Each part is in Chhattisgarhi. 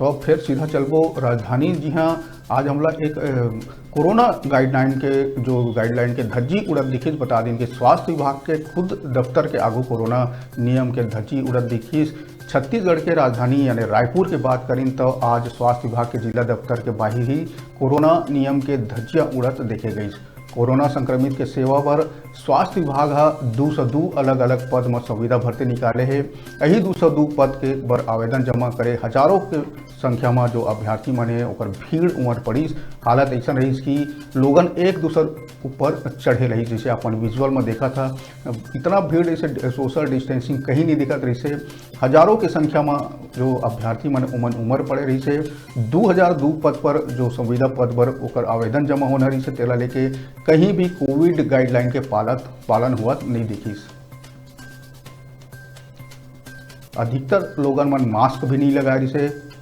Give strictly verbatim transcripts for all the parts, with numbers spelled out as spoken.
तो अब फिर सीधा चलबो राजधानी। जी हाँ, आज हमला एक, अ, कोरोना गाइडलाइन के, जो गाइडलाइन के धज्जी उड़त दिखिस। बता दिन कि स्वास्थ्य विभाग के खुद दफ्तर के आगू कोरोना नियम के धज्जी उड़त दिखिस। छत्तीसगढ़ के राजधानी यानी रायपुर के बात करिन, तो आज स्वास्थ्य विभाग के जिला दफ्तर के बाहिर ही कोरोना नियम के धज्जियां उड़त देखे गइस। कोरोना संक्रमित के सेवा बर स्वास्थ्य विभाग ह दू सौ दू अलग-अलग पद म संविदा भर्ती निकाले हे। यही दू सौ दू पद के बर आवेदन जमा करे हजारों के संख्या म जो अभ्यर्थी मन हे, ओकर भीड़ उमड़ पड़िस। हालत अइसन रहिस कि लोगन एक दूसर ऊपर चढ़े रहिस, जइसे अपन विजुअल म देखा था। इतना भीड़, जइसे सोशल डिस्टेंसिंग कहीं नहीं दिखत रहिस हे। हजारों के संख्या म जो अभ्यर्थी मन उमन उमड़ पड़े रहिस हे। दू हजार दू पद पर जो संविदा पद बर ओकर आवेदन जमा होना रहिस हे, तेला लेके कहीं भी कोविड गाइडलाइन के पालत, पालन होवत नहीं दिखिस। अधिकतर लोगन मन मास्क भी नहीं लगाए रहिस हे।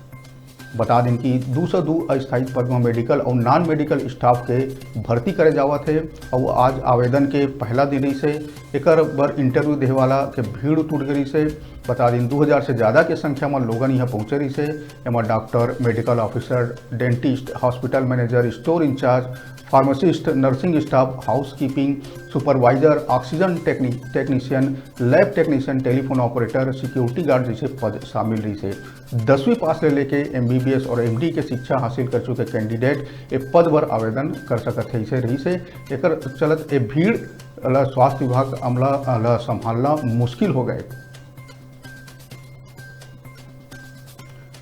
बता दिन कि दू सौ दू अस्थायी पद म मेडिकल अउ नॉन मेडिकल स्टाफ के भर्ती करे जावत हे अउ आज आवेदन के पहला दिन रहिस हे। एकर बर इंटरव्यू देहे वाला के भीड़ टूट गे रहिस हे। बता दिन दू हजार से ज्यादा के संख्या म लोगन इहाँ पहुंचे रहिस हे। एमा doctor, medical officer, dentist, hospital manager, store incharge, pharmacist, nursing staff, housekeeping supervisor, oxygen techni-, technician, lab technician, telephone operator, security guard जइसे पद शामिल रहिस हे। दसवीं पास ले लेके एमबीबीएस और एमडी के शिक्षा हासिल कर चुके कैंडिडेट ए पद बर आवेदन कर सकत हे, अइसे रहिस हे। एकर चलत ए भीड़ ल स्वास्थ्य विभाग अमला ल संभालना मुश्किल हो गए।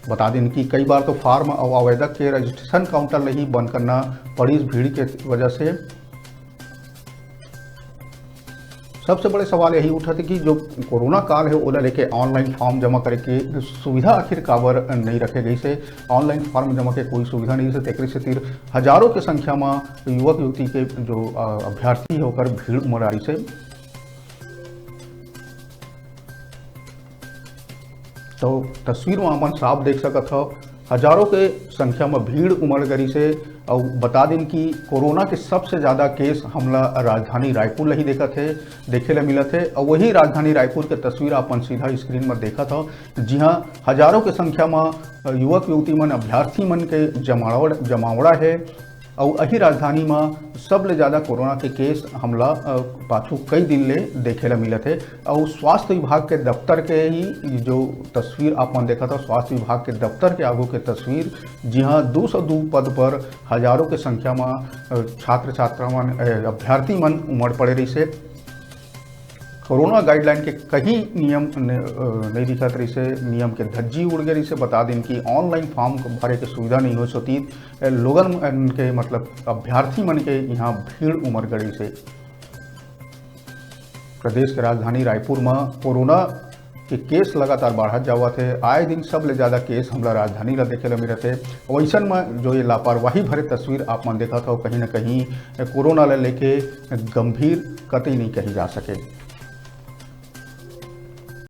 बता दिन कि कई बार तो फार्म अउ आवेदक के रजिस्ट्रेशन काउंटर ल ही बंद करना पड़िस भीड़ के वजह से। सबसे बड़े सवाल यही उठत हे कि जो कोरोना काल हे, ओला लेके ऑनलाइन फॉर्म जमा करे के सुविधा आखिर काबर नहीं रखे गइस हे? ऑनलाइन फॉर्म जमा के कोई सुविधा नहीं हे, तेकरे सेतिर हजारों के संख्या म युवक युवती के जो, अ, अभ्यर्थी हे, ओकर भीड़ उमड़ आइस हे। तो तस्वीर म अपन साफ देख सकत हव, हजारों के संख्या म भीड़ उमड़ गे रहिस हे। अउ बता दिन कि कोरोना के सबसे ज्यादा केस हमला राजधानी रायपुर ल ही देखत हे, देखे ल मिलत हे। अउ वही राजधानी रायपुर के तस्वीर अपन सीधा स्क्रीन म देखत हव, जिहां हजारों के संख्या म युवक युवती मन, अभ्यर्थी मन के जमावड़-, जमावड़ा हे। अउ अही राजधानी म सबले ज्यादा कोरोना के केस हमला, अ, पाछू कई दिन ले देखे ल मिलत हे। अउ स्वास्थ्य विभाग के दफ्तर के ही जो तस्वीर आप मन देखत हव, स्वास्थ्य विभाग के दफ्तर के आगू के तस्वीर, जिहां दू सौ दू पद पर हजारों के संख्या म, अ, छात्र छात्रा मन, अ, अभ्यर्थी मन उमड़ पड़े रहिस हे। कोरोना गाइडलाइन के कहीं नियम न-, अ, नहीं दिखत रहिस हे, नियम के धज्जी उड़ गे रहिस हे। बता दिन कि ऑनलाइन फॉर्म भरे के सुविधा नहीं होइस होतिस, अ, लोगन मन के, मतलब अभ्यर्थी मन के इहाँ भीड़ उमड़ गे रहिस हे। प्रदेश के राजधानी रायपुर म कोरोना के केस लगातार बढ़त जावत हे। आए दिन सबले ज्यादा केस हमला राजधानी ला देखे ला मिलत हे। वइसन म जो ये लापरवाही भरे तस्वीर आप मन देखत हव, कहीं न कहीं कोरोना ला लेके गंभीर कतई नहीं कही जा सके।